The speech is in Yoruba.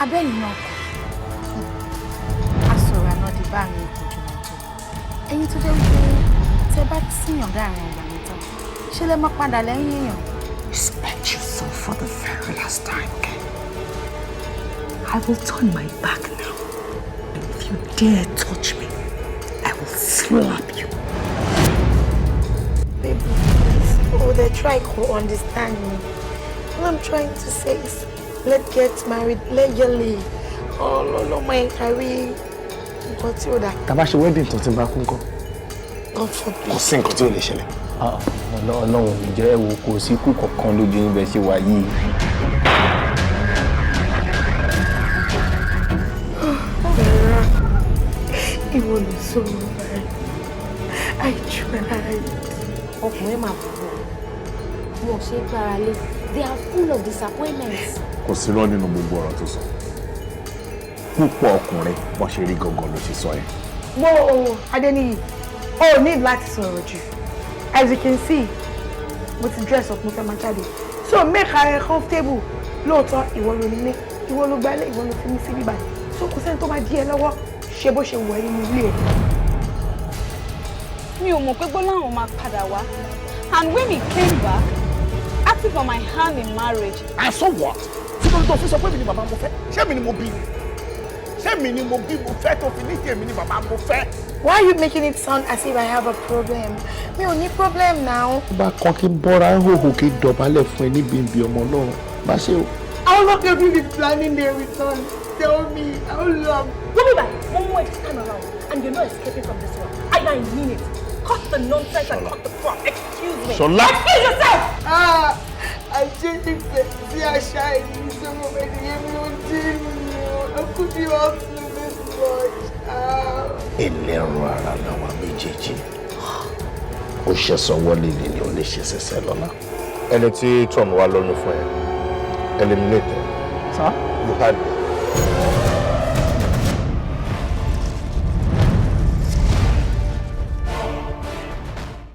Abẹ́yìn náà kọ̀, a sọ̀rọ̀ àná di bá mi kò jùmọ̀ jẹ. Ẹ̀yin tó jẹ́ wípé tẹ bá tíyàn dáàrin ọgbà mi tán, ṣé lẹ máa padà lẹ́yìn èèyàn? Respect yourself for the very last time, okay? I will turn my back now. And if you dare touch me, I will slap you. Baby, please. Oh, they try to understand me. All I'm trying to say is, let's get married legally. Oh, no, no, my career. Nǹkan tí ó dà. Tá bá ṣe wedding tó ti bá kú ńkọ́? God forbid. Kò sí nǹkan tí ò lè ṣẹlẹ̀. Ọlọ́run ò ní jẹ́. Ẹ wo, kò sí ikú kankan lójú yín bẹ́ẹ̀ ṣe wà yìí. Ìwọ ló sọ̀rọ̀ báyìí. I tried. Ọkùnrin máa burú o, wọn ò ṣe é gbára lé. They are full of disappointments. Kò sí rọ́ nínú gbogbo ọ̀rọ̀ tó sọ. Púpọ̀ ọkùnrin, bọ́n ṣe rí gangan ló ṣe sọ yẹn. Wo, Adeniyi, o need láti sọ̀rọ̀ jù. As you can see, mo ti dress up, mo fẹ́ máa jáde. So make ara ẹ comfortable. Lóòótọ́, ìwọ ló nílé, ìwọ ló gbálẹ̀, ìwọ ló fi mí sí bíbá. So kò sẹ́ni tó máa dí ẹ lọ́wọ́, ṣe bó ṣe wọ̀ ẹ́ nínú ilé ẹ̀. Mi ò mọ̀ pé Gbọ́láhàn máa padà wá, and when he came back asking for my hand in marriage. And so what? Tí mo tó fi sọ pé mi ni bàbá mo fẹ́, ṣé mi ni mo bí ni? Ṣé mi ni mo bí mo fẹ́ tó fi ní kí èmi ni bàbá mo fẹ́? Why are you making it sound as if I have a problem? Mi ò ní problem now. Bá kan kí n bọ́ra ń hòhò, kí n dọ̀bálẹ̀ fún ẹ níbi ìbí ọmọ Ọlọ́run bá ṣe o. How long have you been planning the return? Tell me, how long? Wọ́n mi báyìí, mo mú ẹ this time around and you're not escaping from this one. I mean it. Cut the nonsense and cut the crap. Excuse me. Ṣọlá. Excuse yourself. Ah, àṣé ìfẹ́ sí àṣà ìlú sọ́mọ́ ẹ̀dìyẹ mi ò dé mi o. How could you hurt me this much? Ah. Ẹlẹ́ran ara làwa méjèèjì. Ó ṣe sọwọ́ líle ni, ó lè ṣe ṣẹṣẹ lọ́la. Ẹni tí Tom wá lóyún fún ẹ, eliminate ẹ. Sir? You heard me.